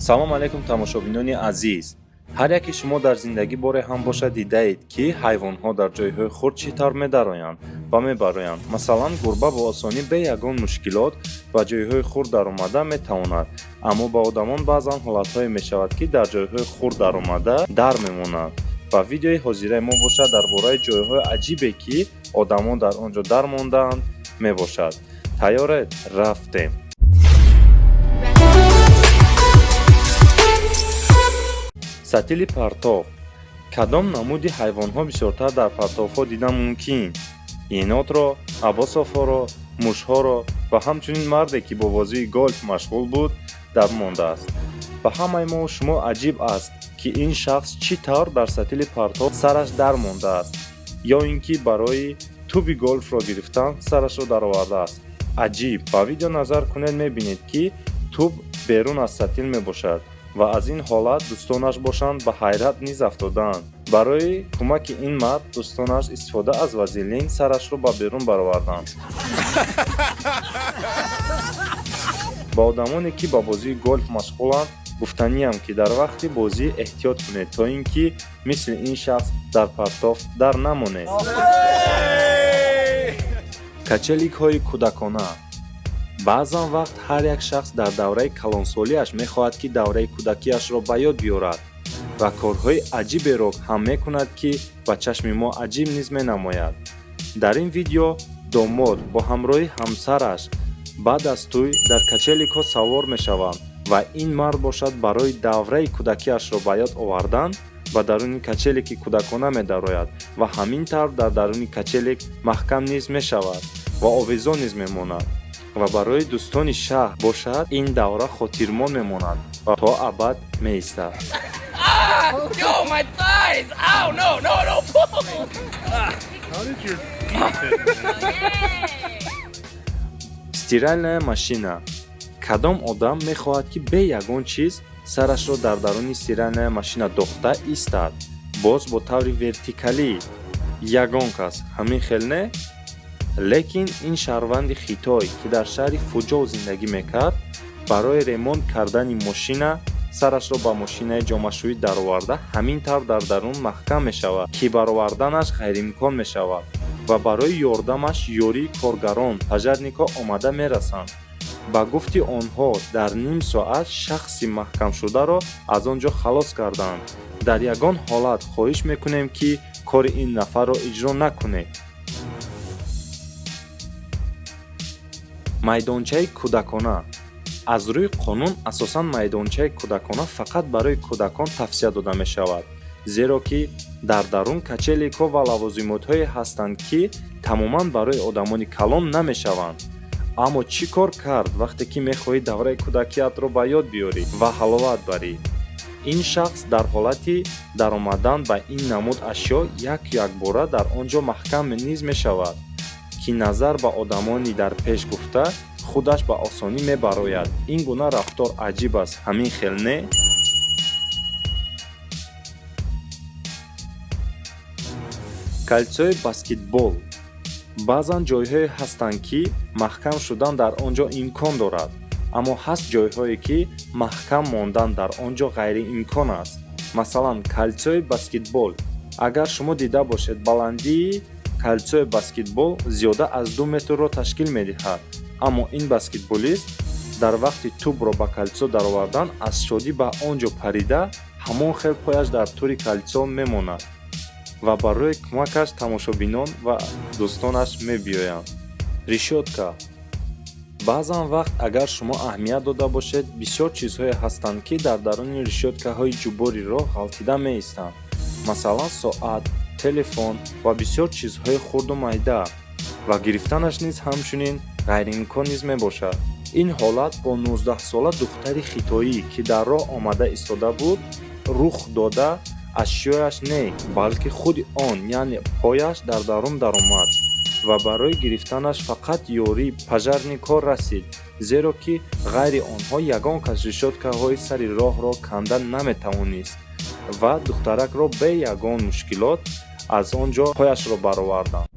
Салом алейкум, тамошобинони азиз. Ҳар яке шумо дар зиндагӣ боре ҳам бошад дидаед, ки ҳайвонҳо дар ҷойҳои хурд чӣ тавр медароянд ва мебароянд. Масалан, гурба бо осонӣ бе ягон мушкилот ба ҷойҳои хурд даромада метавонад, аммо ба одамон баъзан ҳолатҳое мешавад, ки дар ҷойҳои хурд даромада дар мемонанд. Ва видеои ҳозираи мо бошад дар бораи ҷойҳои аҷибе, ки одамон дар он ҷо дар мондаанд, мебошад. Тайёред? Рафтем. Сатили партов. Кадом намуди ҳайвонҳо бисёртар дар партовҳо дидан мумкин? Енотро, аббосовҳоро, мушҳоро ва ҳамчунин марде, ки бо бозии голф машғул буд, дар мондааст. Ба ҳамаи мо шумо аҷиб аст, ки ин шахс чӣ тавр дар сатили партов сараш дар мондааст ё ин ки барои туби голфро гирифтан сарашро даровардааст. Аҷиб! Ба видео назар кунед, мебинед, ки туб берун аз сатил мебошад ва аз ин ҳолат дӯстонаш бошанд ба ҳайрат низ афтодаанд. Барои кӯмаки ин мард дӯстонаш истифода аз вазелин сарашро ба берун бароварданд. Ба одамоне, ки ба бозии голф машғуланд, гуфтаниям, ки дар вақти бозӣ эҳтиёт кунед, то ин ки мисли ин шахс дар партов дар намонед. Качеликҳои кӯдакона. Баъзан вақт ҳар як шахс дар давраи калонсолиаш мехоҳад, ки давраи кӯдакиашро ба ёд биёрад ва корҳои аҷиберо ҳам мекунад, ки ба чашми мо аҷиб низ менамояд. Дар ин видео домод бо ҳамроҳи ҳамсараш баъд аз тӯй дар качеликҳо савор мешаванд ва ин мард бошад барои давраи кӯдакиашро ба ёд овардан ба даруни качелики кӯдакона медарояд ва ҳамин тавр дар даруни качелик маҳкам низ мешавад ва овезон низ мемонад. Ва барои дӯстони шаҳр бошад, ин давра хотирмон мемонад ва то абад меистад. Yo, my thighs! Ow, no, no, no! How did your feet fit in there? Стиральная машина. Кадом одам мехоҳад, ки бе ягон чиз сарашро дар даруни стиральная машина дохта истад, боз бо таври вертикалӣ? Ягон кас, ҳамин хел не? Лекин ин шаҳрванди Хитой, ки дар шаҳри Фуҷоу зиндагӣ мекард, барои ремонт кардани мошина сарашро ба мошинаи ҷомашӯӣ дароварда, ҳамин тавр дар дарун маҳкам мешавад, ки бароварданаш ғайриимкон мешавад ва барои ёрдамаш ёрии коргарон пожарникҳо омада мерасанд. Ба гуфти онҳо, дар ним соат шахси маҳкамшударо аз он ҷо халос карданд. Дар ягон ҳолат хоҳиш мекунем, ки кори ин нафарро иҷро накунед. Майдончаи кӯдакона. Аз рӯи қонун асосан майдончаи кӯдакона фақат барои кӯдакон тавсия дода мешавад, зеро ки дар дарун качеликҳо ва лавозимотҳое ҳастанд, ки тамоман барои одамони калон намешаванд. Аммо чӣ кор кард, вақте ки мехоҳӣ давраи кӯдакиятро ба ёд биёрӣ ва ҳаловат барӣ? Ин шахс дар ҳолати даромадан ба ин намуд ашё як якбора дар он ҷо маҳкам низ мешавад, ки назар ба одамони дар пеш гуфта худаш ба осонӣ мебарояд. Ин гуна рафтор аҷиб аст, ҳамин хел не? Кольцои баскетбол. Баъзан ҷойҳое ҳастанд, ки маҳкам шудан дар он ҷо имкон дорад, аммо ҳаст ҷойҳое, ки маҳкам мондан дар он ҷо ғайриимкон аст. Масалан, кольцои баскетбол. Агар шумо дида бошед, баландии кольцои баскетбол зиёда аз 2 метрро ташкил медиҳад, аммо ин баскетболист дар вақти тӯбро ба кольцо даровардан аз шодӣ ба он ҷо парида, ҳамон хел пояш дар тури кольцо мемонад ва барои кӯмакаш тамошобинон ва дӯстонаш мебиёянд. Решётка. Баъзан вақт, агар шумо аҳамият дода бошед, бисёр чизҳое ҳастанд, ки дар даруни решёткаҳои ҷубори роҳ ғалтида меистанд. Масалан, соат, телефон ва бисёр чизҳои хурду майда, ва гирифтанаш низ ҳамчунин ғайриимкон низ мебошад. Ин ҳолат бо 19-сола духтари хитоӣ, ки дар роҳ омада истода буд, рух дода. Ашёяш не, балки худи он, яъне пояш дар дарун даромад ва барои гирифтанаш фақат ёрии пожарникҳо расид, зеро ки ғайри онҳо ягон кас решёткаҳои сари роҳро канда наметавонист ва духтаракро бе ягон мушкилот аз он ҷо пояшро бароварданд.